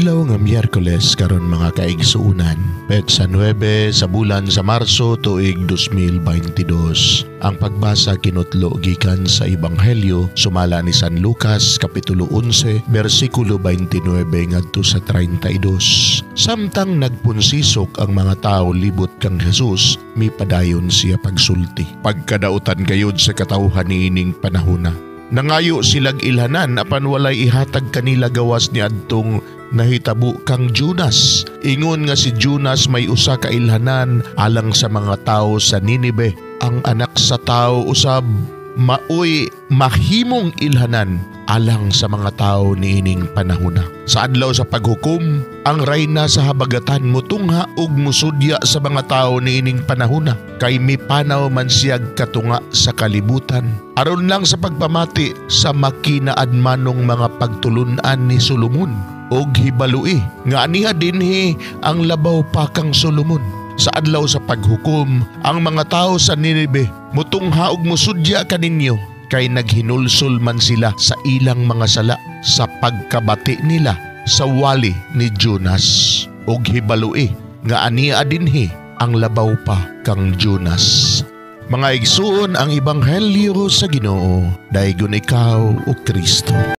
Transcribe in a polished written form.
Adlaw nga Miyerkules karon, mga kaigsuunan, petsa 9 sa bulan sa Marso, tuig 2022. Ang pagbasa kinutlo gikan sa Ebanghelyo sumala ni San Lucas, kapitulo 11, bersikulo 29 ngadto sa 32. Samtang nagpunsisok ang mga tao libot kang Jesus, mipadayon siya pagsulti. "Pagkadautan gayud sa katawhan niining panahona. Nangayo silag ilhanan apan walay ihatag kanila gawas ni adtong nahitabo kang Jonas. Ingon nga si Jonas may usa ka ilhanan alang sa mga tawo sa Ninibe, ang Anak sa Tawo usab maoy mahimong ilhanan alang sa mga tawo niining panahona. Sa adlaw sa paghukom, ang rayna sa habagatan mutungha ug musudya sa mga tawo niining panahona kay mipanaw man siyag katunga sa kalibutan aron lang sa pagpamati sa makinaadmanong mga pagtulun-an ni Solomon. Og hibaloi nga aniha dinhi ang labaw pa kang Solomon. Sa adlaw sa paghukom, ang mga tao sa Ninibe mutungha ug musudya kaninyo kay naghinulsol man sila sa ilang mga sala sa pagkabati nila sa wali ni Jonas. Og hibaloi nga ania dinhi ang labaw pa kang Jonas." Mga igsuon, ang ebanghelyo sa Ginoo. Daygon ikaw, o Kristo.